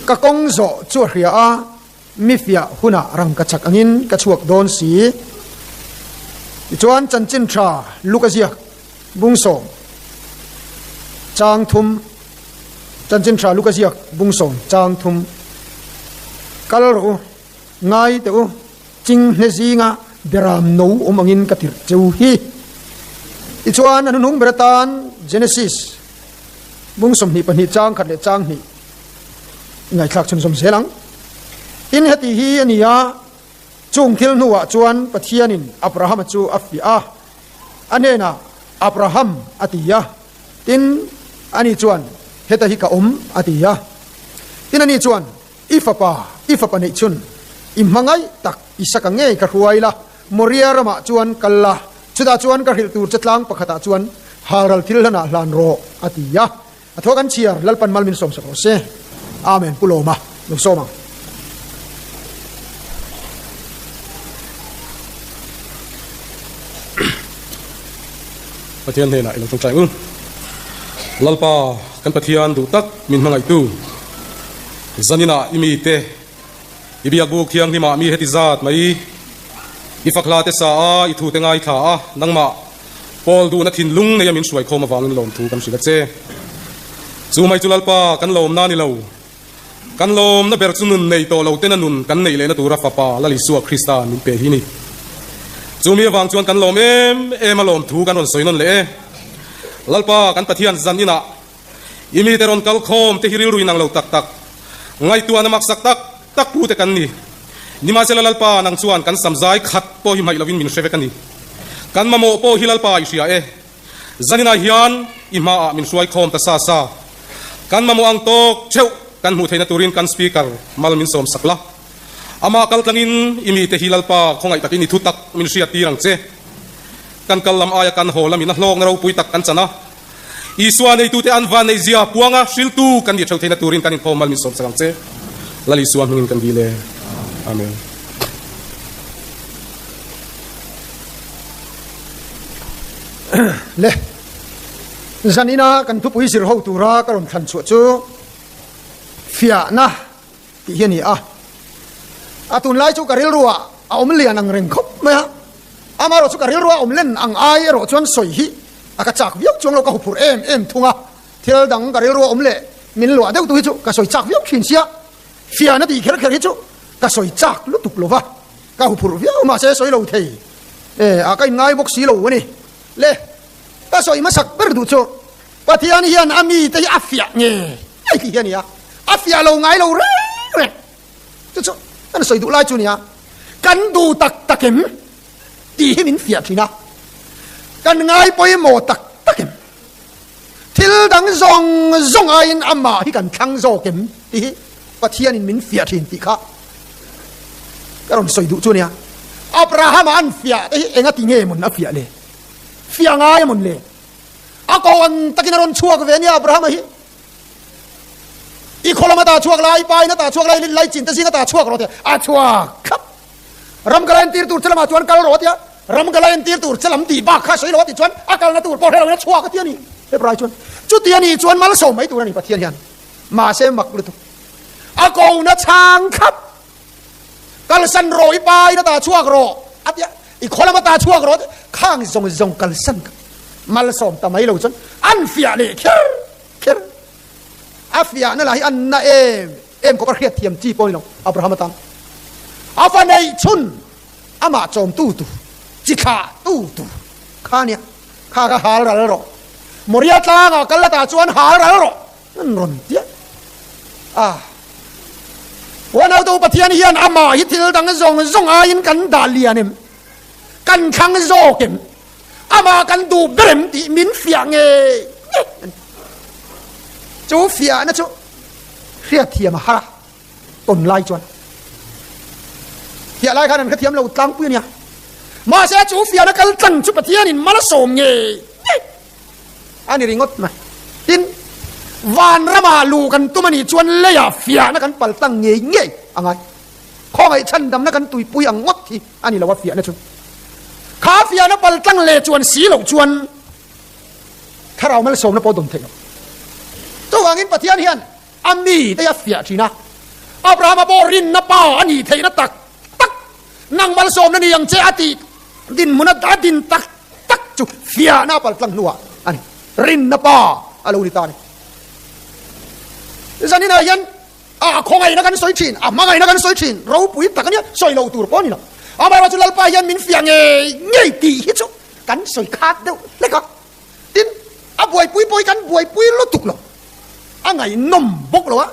Ka kawng zawh chu a hria a, mi fiah hunah rangkachak angin ka chhuak dawn si. Tichuan chanchin tha Luka ziak bungsawm chang thum Chanchin tha Luka ziak bungsawm chang thum Kal rawh u, ngai teh u, chinghne zinga beram no awm angin ka tirh cheu hi. Tichuan a hnuhnung ber atan Genesis bung 22 chang khat leh chang hnih i ngaihthlak chhunzawm zel ang. Tin, heti hi a ni a, chung thil hnuah chuan Pathianin Abrahama chu a fiah a, a hnenah, Abraham, a ti a. Tin, ani chuan, Heta hi ka awm, a ti a. Tin, ani chuan, I fapa, i fapa neih chhun, i hmangaih tak Isaka ngei ka hruai la, Moria ramah chuan kal la, chutah chuan ka hrilh tur che tlang pakhatah chuan halral thil hlanah hlan rawh, a ti a. A thaw kan chhiar, Lalpan mal min sawmsak rawh se. Amen. Pu Lawma, lo sawm ang. Pathian hnenah i lo tawngtai u. Lalpa, kan Pathian duh tak min hmangaihtu, zaninah i mite, i biakbuk thianghlimah mi heti zat mai, i fakhla te sa a, i thute ngaithla a, nangmah Pawl duhna thinlung neia min hruai khawm avangin lawmthu kan hrilh a che. Chu mai chu Lalpa kan lawmna a ni lo. Kan lawmna ber chu nun nei tawh lo tena nun kan neih lehna tura Fapa Lal Isua Krista min pe hi ni. Chu mi avang chuan kan lawm em em a lawmthu kan rawn sawi nawn leh e. Lalpa kan Pathian zan inah i mite rawn kal khawm te hi rilru inang lo tak tak, ngaihtuahna maksak tak tak pu te kan ni. Nimahsela Lalpa nang chuan kan samzai khat pawh hi hmaih lovin min hre vek a ni. Kan mamawh pawh hi Lalpa i hria e. Zaninah hian i hmaah min hruai khawm ta sa sa. Kan mamawh ang tawk theuh kan hmuh theihna turin kan Speaker mal min sawm sak la. Amah kal tlangin i mite hi Lalpa khawngaih takin i thu tak min hriat tir ang che. Kan kal lam aia kan haw lamin a hlawkna ropui tak kan chan a. Isua neitute an van neihzia puanga hriltu kan nih theuh theihna turin kan inkhawm mal min sawm sak ang che. Lal Isua hmingin kan dil e. Amen. Le, zanina kan thupui zir ho tura ka rawn thlan chhuah chu fiahna tih hi a ni a. A tunlai chu ka rilruah a awm lian ang reng khawp mai a. Amaherawh chu ka rilruah a awm len ang ai erawh chuan sawi hi a ka chak viau chuang lo, ka huphurh em em thung a. Thil dang ka rilruah awm leh min luah deuh tu hi chu ka sawi chak viau thin sia, fiahna tih kher kher hi chu ka sawi chak lutuk lo va, ka huphurh viau mahse sawi lo thei e, a ka inngai bawk si lo a ni. Le, ka sawi hmasak ber duh chu Pathian hian a mite hi a fiah nge nge tih hi a ni a, a fiah lo ngai lo reng reng. Chu chu kan sawi duh lai chu nia, kan duh tak tak em tih hi min fiah thin a, kan ngai pawimawh tak tak em, thil dang zawng zawng aiin amah hi kan thlang zawk em tih hi Pathianin min fiah thin tih kha ka rawn sawi duh chu nia. Abrahama an fiah te hi enga ti nge mawn a fiah le? Fiah ngai a mawn le? A ko ang takin a rawn chhuak ve nia Abrahama hi. I khaw lama ta chhuak lai, pa ina ta chhuak lai, lai chin te zinga ta chhuak rawh tia a chhuak thlap. Ram ka la entir tur che lamah chuan kal rawh tia ram ka la entir tur che lam tih bak kha sawi lo a tih chuan a kalna tur pawh hre loin a chhuak a ti a ni. Hebrai chuan chuti a nih chuan malsawm mai tur a ni Pathian hian. Mahse mak lutuk. A kona chhang thlap. Kalsan rawh i pa ina ta chhuak rawh a tia i khaw lama ta chhuak rawh khang zawng zawng kalsan ka malsawm ta mai lo chuan an fiah leh kher kher. A fiahna lah hi an na em em khawp a hriat thiam chi pawh ni lo Abraham atan. A fa neih chhun amah chawm tu tur, chi thlah tu tur kha nia, kha kha hal ral rawh. Moria tlangah kal latah chuan hal ral rawh an rawn tia a. Huanautu Pathian hian amah hi thil dang zawng zawng aiin kan dah lian em, kan thlang zawk em? Amah kan duh ber em tih min fiah ngei ngei a ni. Chu fiahna chu hriatthiam a har a, tawn lai chuan fiah lai khan an hrethiam lo tlangpui a nia. Mahse chu fiahna kal tlang chu Pathianin mal a sawm ngei ngei a ni ringawt mai. Tin, vanramah luh kan tum a nih chuan leiah fiahna kan pal tlang ngei ngei a ngai. Khawngaih chhandamna kan tuipui ang ngawt hi a ni lo a fiahna chu. Kha fiahna pal tlang leh chuan si loh chuan thlarau malsawmna pawh dawn theih lo. Chuvangin Pathian hian a mite a fiah thin a. Abrahama pawh rinna pa a nih theihna tak tak, nang malsawmna ni ang che a tih dinhmun a din tak tak chu fiahna a paltlang hnuah a ni. Rinna pa a lo ni ta a ni. Zaninah hian a khawngaihna kan sawi thin, a hmangaihna kan sawi thin, ropui tak a nia, sawi lo tur pawh a ni lo. Amaherawhchu Lalpa hian min fiah ngei ngei tih hi chu kan sawi khat deuh hlek a. Tin, a buaipui pawh hi kan buaipui lutuk lo, a ngaihnawm bawk lo a,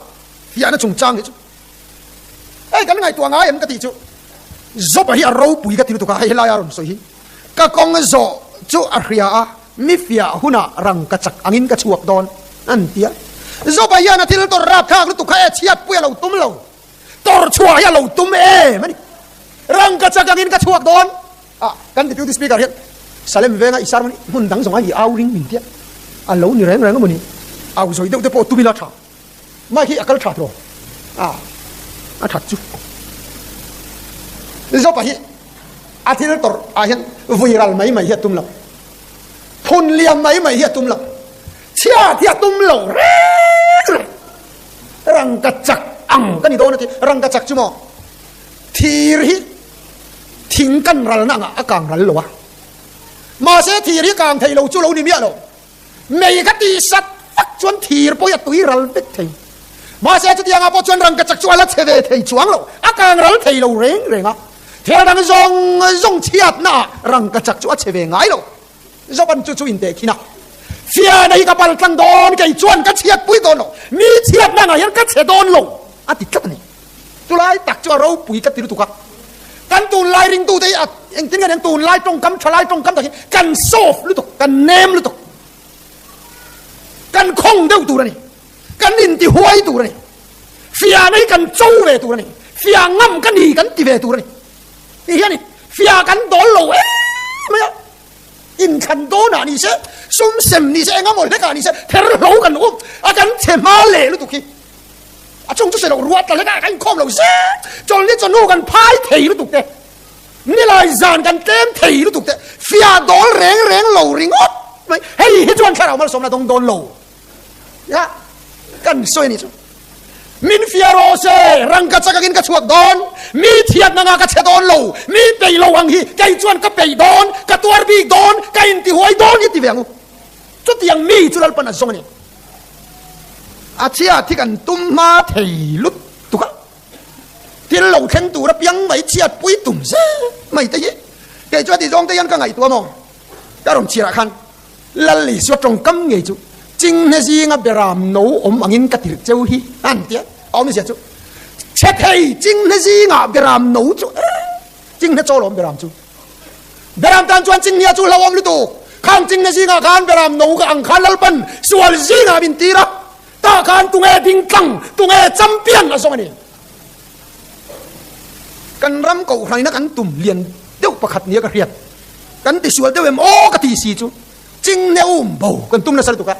fiahna chungchang hi chu. Hei kan ngaihtuah ngai em ka tih chu, Job-a hi a ropui ka ti lutuk a, hei helaia a rawn sawi hi. Ka kawng zawh chu a hria a, mi fiah hunah rang ka chak angin ka chhuak dawn, an ti a. Job-a hian a thil tawrh rapthlak lutuk kha e chhiatpui a lo tum lo, tawrh chhuah hi a lo tum em a ni. Rang ka chak angin ka chhuak dawn. Ah, kan Deputy Speaker hian Salem venga i sermon hmun dang zawng a i au ring min tia, a lo ni reng reng emaw ni? Au zawi deuh te pawh tum ila tha. Mike hi a kal tha tawh a, a that chu. Zopa hi a thil tawrh ah hian vui ral mai mai hi a tum lo, phun liam mai mai hi a tum lo, chhiat hi a tum lo reng reng. Rangka chak ang ka ni dawn a ti, rangka chak chu maw thir hi Thing kan ralna angah a kang ral lo a, mahse thir hi kang thei lo chu lo ni miah lo. Mei ka tih sat vak chuan thir pawh hi a tui ral vek thei. Mahse chutiangah pawh chuan rangkachak chu a la chhe ve thei chuang lo, a kang ral thei lo reng reng a. Thil dang zawng zawng chhiatnaah rangkachak chu a chhe ve ngai lo. Joban chu chu inteh khin a, Fiana hi ka pal tlang dawn, kei chuan ka chhiatpui dawn lo, mi chhiatna angah hian ka chhe dawn lo, a ti tlat a ni. Chulai tak chu a ropui ka ti lutuk a, kan tunlai ringtute hi a engtin nge nen tunlai tawngkam thalai tawngkam tak hi kan soft lutuk, kan nem lutuk, kan khawng deuh tur a ni, kan inti huai tur a ni, fiahna hi kan cho ve tur a ni, fiah ngam ka ni kan ti ve tur a ni, ti hian fiah kan dawl lo em mai a, inthlan dawnah ni se, sum sem ni se, engemaw hlekah ni se, ther hlo kan awm a, kan chhe hma leh lutuk hi. A chung chu sawi loh ruah tla hlek a, kan inkhawm lo zet. Chawlhni chawhnu kan phai thei lutuk te, nilai zan kan tlem thei lutuk te, fiah dawl reng reng lo ringawt mai. Hei hi chuan thlarau malsawmna dawng dawn lo ya kan sawi a nih chu. Min fiah rawh se, rangka chak angin ka chhuak dawn, mi thiatna nga ka chhe dawn lo, mi peih lo ang hi kei chuan ka peih dawn, ka tuar bik dawn, ka intihuai dawn hi ti ve ang u. Chutiang mi chu Lalpan a zawng a ni. A chhiat hi kan tum hma thei lutuk a, thil lo thleng tur apiang mai chhiatpui tum zel mai te hi kei chuan ti zawng te hian ka ngaihtuah maw? Ka rawn chhiarah khan Lal Isua tawngkam ngei chu Chinghne zinga beram no awm angin ka tirh cheu hi a han ti a, a awmzia chu chhe thei Chinghne zinga beram no chu Chinghne chaw lawm beram chu. Beram tan chuan Chinghnia chu hlauhawm lutuk. Khang Chinghne zingah khan Beram no ka ang khan Lalpan sual zingah min tir a, tah khan tunge ding tlang, tunge champion a zawng a ni. Kan ram kohhranina kan tum lian deuh pakhat nia ka hriat. Kan ti sual deuh em aw ka ti si chu Chinghne um bo kan tum nasa lutuk a.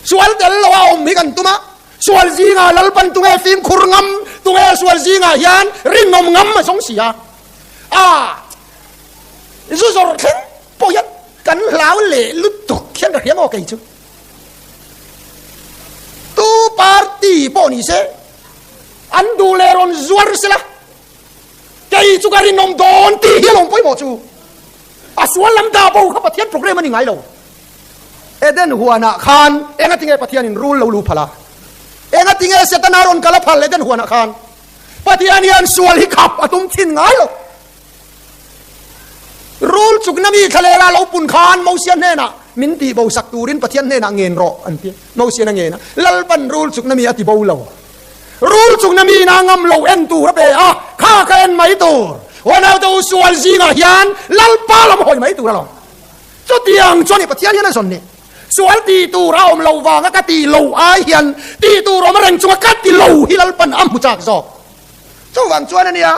Sual tel lo a awm hi kan tum a, sual zingah Lalpan tunge fimkhur ngam, tunge sual zingah hian rinawm ngam a zawng si a. A zu zawrh thleng pawh hian kan hlau leh lutuk hian ka hria maw kei chu. Tu party pawh ni se an duh leh rawn zuar sela kei chu ka rinawm dawn tih hi a lawm pawimawh chu. A sual lam dah bo kha Pathian program a ni ngai lo. Eden huanah khan engatinge Pathianin rul lo lu phal a? Engatinge Setana rawn kal a phal Eden huanah khan? Pathian hian sual hi khap a tum thin ngai lo. Rul chukna mi thlalel a lo pun khan Mosia hnenah min tih bo sak turin Pathian hnenah ngen rawh an ti. Mosian a ngen a, Lalpan rul chukna mi a ti bo lo. Rul chukna mi ina ngam lo en tur a pe a, kha ka en mai tur. Uanaute u sual zingah hian Lalpa lam hawi mai tur a lo. Chutiang chuan i Pathian hian a zawn ni. Sual ti tur a awm lo vanga ka ti lo ai hian ti tur awm reng chunga ka ti lo hi Lalpan a hmu chak zawk. Chuvang chuan a nia,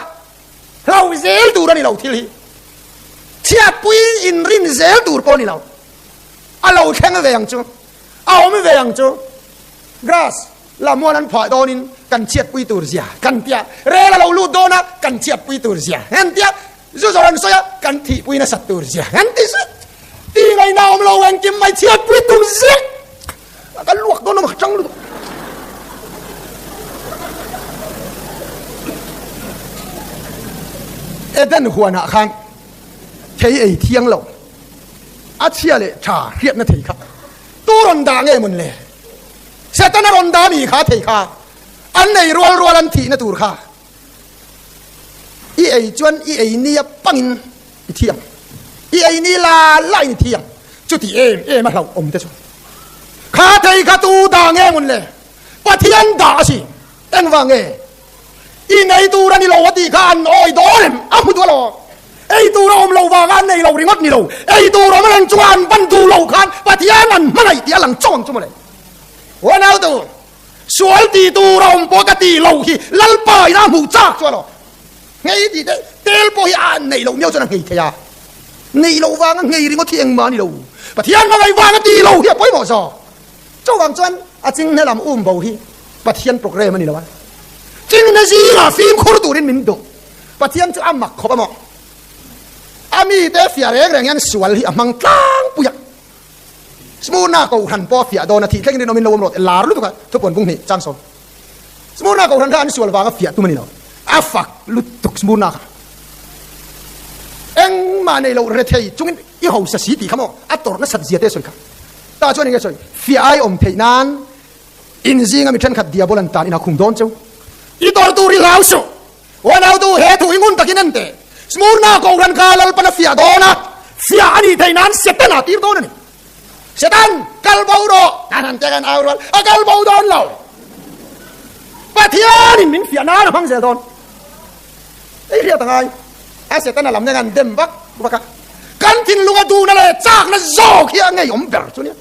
hlau zel tur a ni lo thil hi. Chhiatpui inrin zel tur pawh a ni lo. A lo thleng ve ang chu, a awm ve ang chu. Grass lamuan an phuah dawnin kan chhiatpui tur zia kan tia, rel a lo lut dawn a kan chhiatpui tur zia kan tia, Zu zawr an sawi a, kan thihpui nasat tur zia an ti zet. Ti ngaihna awm lo engkim mai chhiatpui tum zet. Ka luak dawn awm ka chang lutuk. Eden huanah khan thei ei thiang lo, a chhia leh tha hriatna thei kha tu rawn dah nge mawn le? Setana rawn dah mi kha thei kha an nei rual rual an thihna tur kha i ei chuan i ei nia pangin i thi ang, i ei ni la la in i thi ang, chuti em em a hlauh awm te chuan kha thei kha tu dah nge mawn le? Pathian dah a si, engvang nge? I nei tur a ni lo a tih kha an awi dawn em? A hmu duh alawm. Ei tur a awm lo vanga an nei lo ringawt ni lo. Ei tur awm reng chunga an ban duh lo khan Pathian an hmangaih tih a lang chawng chu mawle. Huanau tu, sual tih tur a awm pawh ka tih loh hi Lalpa in a hmuh chak chu alawm. Nghei tih te, tel pawh hi a neih loh miau chuan a nghei thei a. Neih loh vanga nghei ringawt hi engmah a ni lo. Pathian hmangaih vanga tih loh hi a pawimawh zawk. Chuvang chuan a chinghne lam um bo hi Pathian program a ni lo a, chinghne zingah fimkhur turin min duh. Pathian chu a mak khawp a maw? A mite fiah reng reng hian sual hi a hmang tlangpui a. Smurna Kohhran pawh a fiah dawn a, thih thlengin rinawmin lo awm rawh tih lar lutuk a, thupuan bung hnih chang sawn. Smurna Kohhran kha an sual vanga fiah tum a ni lo, a fak lutuk Smurna kha. Engmah nei lo rethei chungin i hausa si tih kha maw a tawrh nasat zia te sawi kha. Tah chuan enge sawi? Fiah ai awm theih nan in zinga mi thenkhat diabol an tan in a khum dawn cheu. I dawr tur i hlau suh. Uanau tu he thu i ngun takin en teh. Smurna Kohhran kha Lalpan a fiah dawn a, fiah a nih theih nan Satan a tir dawn a ni. Satan, kal bo rawh! An han tek an au rual, a kal bo dawn lo. Pathianin min fiah nan a hmang zel dawn. Ei hriat a ngai. A Setana lam nen an dem vak vak a. Kan thinlunga duhna leh chakna zawk hi a ngeiawm ber chu nia.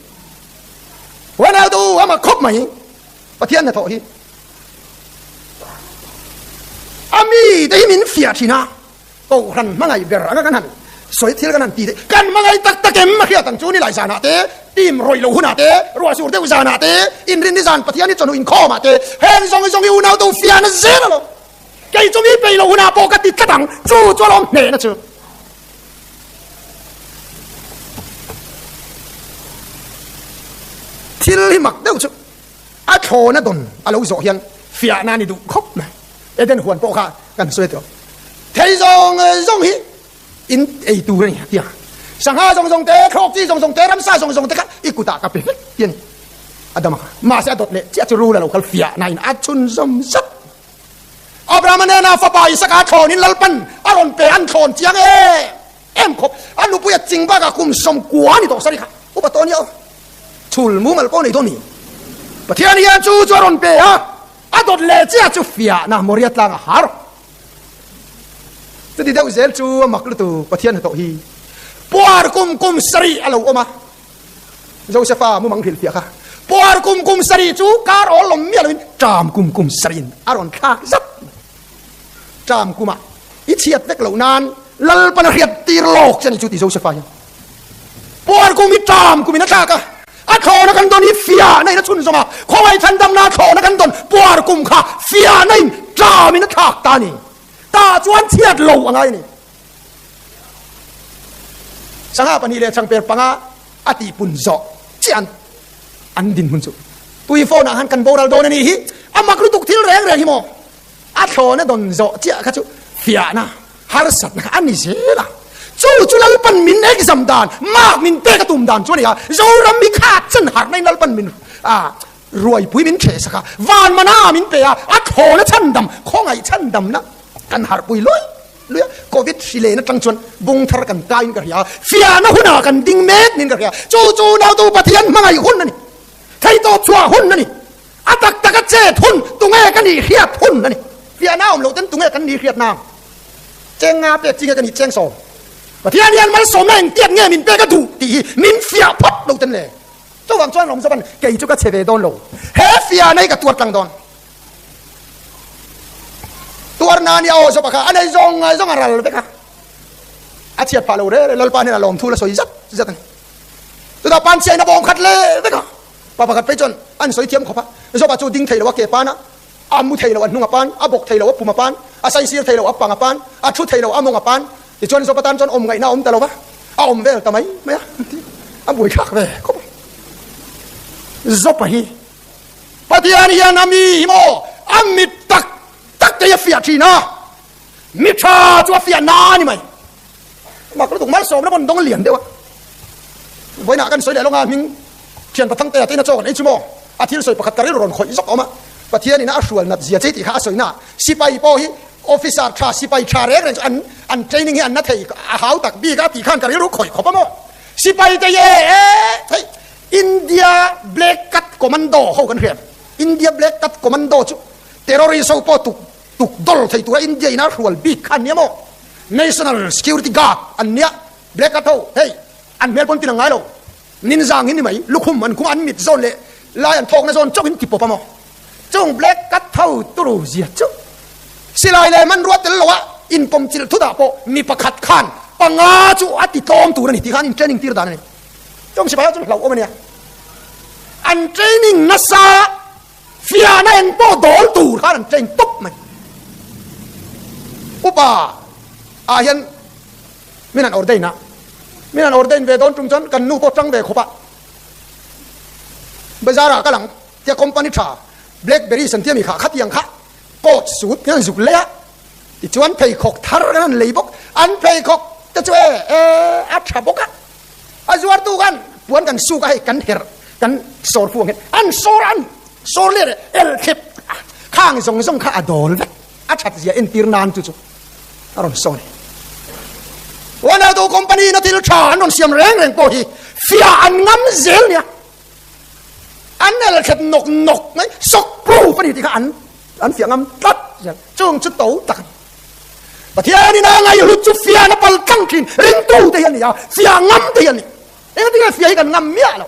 Huanautu ama khawp mai Pathian hnathawh hi. A mite hi min fiah thin a, Kohhran hmangaih ber anga kan han sawi thil kan han ti te, kan hmangaih tak tak em a hriat ang chu ni lai zanah te, team rawih lo hunah te, ruahsur deuh zanah te, inrinni zan Pathian hi chawhnu inkhawmah te, heng zawng zawng hi unautu fiahna zel alawm. Kei chu mi peih loh hunah pawh ka ti tlat ang, chu chu alawm hnehna chu. Thil hi mak deuh chu a thlawna dawn a lo zawh hian fiahna a ni duh khawp mai. Eden huan pawh kha kan sawi tawh. Thei zawng zawng hi in ei tur a ni a ti a. Sangha zawng zawng te, thlawk chi zawng zawng te, ramsa zawng zawng te kha i kutah ka pe vek ti a ni. Adama kha mahse a dawt leh chiah chu rul a lo kal fiahna in a chhunzawm zat. Abrahama nena fapa Isaka thlawnin Lalpan a rawn pe an thlawn chiang em em khawp. A nupui a ching bakah kum 90 a ni tawh sari kha. Upa tawh nia aw. Chhul mumal pawh nei dawn ni. Pathian hian chu chu a rawn pe a, a dawt leh chiah chu fiahna Moria tlang a har. Chuti deuh zel chu a mak lutuk Pathian hnathawh hi. Puar kum kum sarih a lo awm a. Josefa mumang hrilhfiah kha puar kum kum sarih chu kar awl lawm miah loin ṭam kum kum sarihin a rawn thlak zat mai. Ṭam kumah i chhiat vek loh nan Lalpan a hriat tir lawk che a ni chu ti Josefa hian. Puar kum hi ṭam kumin a thlak a, a thlawhna kan dawn hi fiahna in a chhunzawm a, khawngaih chhandamna thlawhna kan dawn puar kum kha fiahna in ṭamin a thlak ta a ni. Tah chuan chhiat lo a ngai a ni. Sangha pahnih leh changper panga a tihpun zawh chiah an an dinhmun chu tui phone ah khan kan boral dawn a nih hi a mak lutuk thil reng reng hi maw a thlawna dawn zawh chiah kha chu fiahna harsatna kha a ni zel a chu chu Lalpan min exam dan mark min pek a tum dan chu a ni a Zoram hi khat chan harhna in Lalpan min a ruaipui min theh sak a van mana min pe a a thlawna chhandam khawngaih chhandamna kan harhpui luai Luia, Covid hri len atang chuan bung thar kan kaiin ka hria, fiahna hunah kan ding mek niin ka hria. Chu chu nautu Pathian hmangaih hun a ni, theitawp chhuah hun a ni, a tak taka chet hun, tunge ka nih hriat hun a ni. Fiahna awm loh ten tunge kan nih hriat nang? Cheng nga pek chi nge ka nih cheng sawm? Pathian hian malsawmna engtiat nge min pek a duh tih hi min fiah phawt lo ten le. Chuvang chuan Lawmzawvan kei chu ka che ve dawn lo, he fiahna hi ka tuar tlang dawn. Tuarna ni a aw zawk a kha a nei zawng zawng a ral vek a, a chhiat phah lo re re Lalpa hnenah lawmthu la sawi zat zat a ni. Chutah pan chhiain a bawng khat leh vek a, pa pakhat phei chuan an sawi thiam khawp a, Zawpa chu ding thei lo a ke pan a, a mu thei lo a hnung a pan, a bawk thei lo a pum a pan, a saisir thei lo a pang a pan, a thu thei lo a mawng a pan, tichuan Zawpa tan chuan awm ngaihna a awm ta lo va, a awm vel ta mai mai a, a buaithlak ve khawp a. Zawpa hi Pathian hian a mi hi maw a mit tak tak te hi a fiah thin a. Mi tha chu a fiah na a ni mai. Mak lutuk malsawmna pawn dawng lian deuh a. Vawiinah kan sawi leh lawnga hming thian pathang te a teina chaw kan ei chu maw? A thil sawi pakhat ka rilru rawn khawih zawk a awm a. Pathian ina a hrual nat zia chei tih kha a sawi na. Sipai pawh hi officer tha sipai tha reng reng chu an an training hi an na thei a hau tak bik a tih khan ka rilru khawih khawp a maw? Sipai te hi e e hei India Black Cat Commando ho kan hriat. India Black Cat Commando chu terrorist ho pawh tuk tuk dawr thei tura India in a hrual bik kha an nia maw? National Security Guard an nia, Black Cat ho hei an hmel pawn tin ang ngai lo, ninja ang hi ni mai, lukhum an khum a an mit zawn leh lai an thawkna zawn chauh in ti pawp a maw? Chung Black Cat ho turu zia chu silai leh hmanrua tel loa inkawm chilh thut ah pawh mi pakhat khan panga chu a ti tlawm tur a ni tih khan in training tir dan a ni. Chung sipai ho chu hlauhawm a nia, an training nasa. Fiahna eng pawh dawl tur khan an train tawp mai. Upa ah hian min han ordain a, min han ordain ve dawn tum chuan kan nu pawh tang ve khawp a. Bazar ah ka lang tia company tha blackberry san tia mi kha khatiang kha coat suit kan han zuk lei a, tichuan pheikhawk thar kan han lei bawk, an pheikhawk te chu e e a tha bawk a. A zuartu khan puan kan suk a hei kan herh kan sawr fu ang hian an sawr an sawr leh leh el thlep khang zawng zawng kha a dawl vek a that zia entir nan chu chu a rawn sawn. Ronaldo company na thil tha an rawn siam reng reng pawh hi fiah an ngam zel nia an el thlep nawk nawk mai shock proof a ni tih kha an an fiah ngam tlat zel chung chu to tak a ni. Pathianin a ngaihhlut chu fiahna pal tlang thin ringtu te hi a ni a, fiah ngam te hi a ni. Engtin nge fiah hi kan ngam miah lo?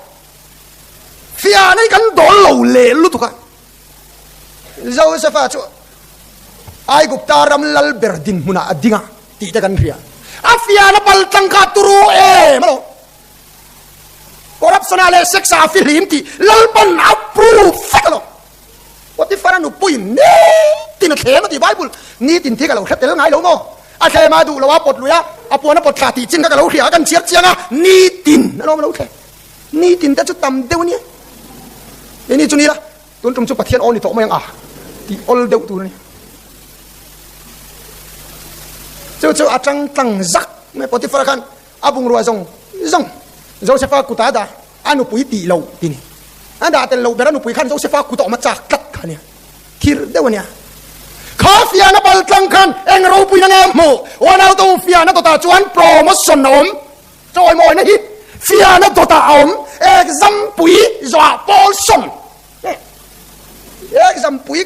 Fiahna hi kan dawl lo leh lutuk a. Josefa chu Aigupta ram lal ber dinhmunah a ding a tih te kan hria. A fiahna pal tlang kha turu em alawm. Corruption-ah leh sex-ah a fihlim tih Lalpan a proof vek alawm. Potiphar a nupuiin nitin a thlem a ti Bible nitin thi ka lo hre tel ngai lo maw? A thlem a duh lo a pawt lui a, a puan a pawt thla tih chin kha ka lo hria a kan chhiar chiang a, nitin a lawm a lo thlem. Nitin te chu tam deuh a nia. Keini chu ni la, tun tum chu Pathian aw ni tawh mai ang a tih awl deuh tur a ni. Chu chu a tang tlang zak mai Potiphar khan a bungrua zawng zawng Josepha kutah a dah. A nupui tih lo ti ni. A dah tel loh ber a nupui khan Josefa kut a awm a chak tlat kha nia. Thir deuh a nia. Kha fiahna pal tlang khan eng ropuina nge a hmuh? Uanautu fiahna dawtah chuan promotion a awm. Chawimawina hi fiahna dawtah a awm. Exam pui zawhah pawl sawn. Exam pui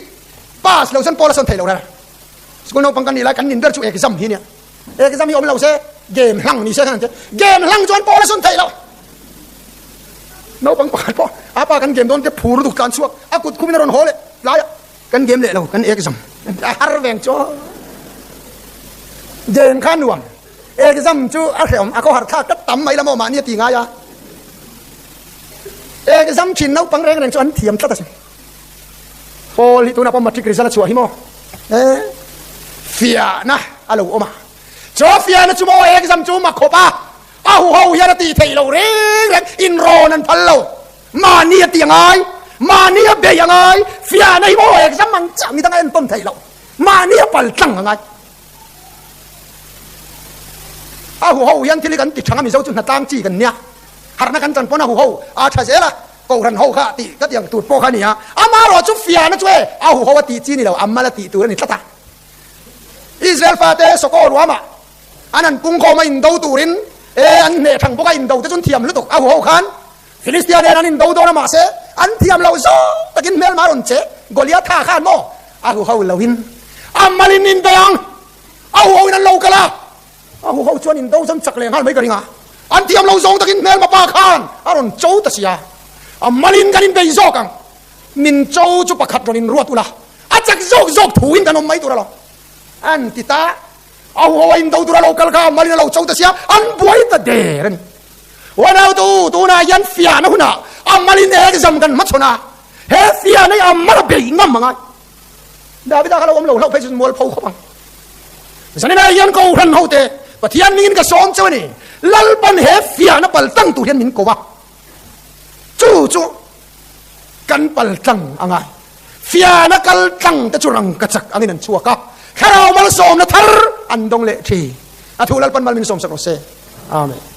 pass lo chuan pawl a sawn thei lo reng. School naupang kan nih lai kan nin ber chu exam hi nia. Exam hi awm lo se game hlang ni se khan an ti. Game hlang chuan pawl a sawn thei lo. Naupang pakhat pawh a pa kan game dawn te phur lutuk tlan chhuak a kut khumin a rawn haw leh tlai a kan game leh lo kan exam a har veng chu game kha nuam exam chu a hrehawm a khawhar thlak tlat tam mai la maw mahni a ti ngai a exam thin naupang reng reng chu an thiam tlat asin pawl hi tunah pawh matric result a chhuah hi maw e fiahna a lo awm a chu fiahna chu maw exam chu mak khawp a A huho hian a tih theih loh reng reng, inrawn an phal lo. Mahni a tih a ngai, mahni a bei a ngai, fiahna hi maw exam ang chiah midang a entawn theih loh, mahni a pal tlang a ngai. A huho hian thil hi kan ti thang a, Mizo chu hnatlang chi kan nia, harhna kan chan pawn a huho a tha zel a, Kohhran ho kha tih ka tih ang tur pawh kha a ni a, amaherawh chu fiahna chu e a huho a tih chi ni lo, a mal a tih tur a ni tlat a. Israel fate Soko ruamah An an pungkhawm a indo turin e an hneh thang bawk a, indo te chu an thiam lutuk a huho khan Philistia nen an indo dawn a mahse an thiam lo zawng takin hmelma a rawn che Goliatha khan maw a huho loin a malin in bei ang a huho in an lo kal a, a huho chuan indo chuan chak leh nghal mai ka ring a, an thiam lo zawng takin hmelma pa khan a rawn cho ta sia a malin kan inbei zawk ang min cho chu pakhat rawn inruat ula a chak zawk zawk thuin kan awm mai tur alawm an ti ta. A huho a indo tur a lo kal kha malin a lo cho ta sia, an buai ta der a ni. Uanautu, tunah hian fiahna hunah a malin exam kan hmachhawn a, he fiahna hi a mal a bei ngam a ngai. Davida kha lo awm lo hlauh phei chu mual pho khawp ang. Zaninah hian Kohhran hote Pathian ningin ka sawm cheu a ni, Lalpan he fiahna pal tlang tur hian min ko a, chu chu kan pal tlang a ngai. Fiahna kal tlang te chu rangkachak angin an chhuak a, thlarau malsawmna thar. an dawng leh thin. A thu Lalpan mal min sawmsak rawh se. Amen.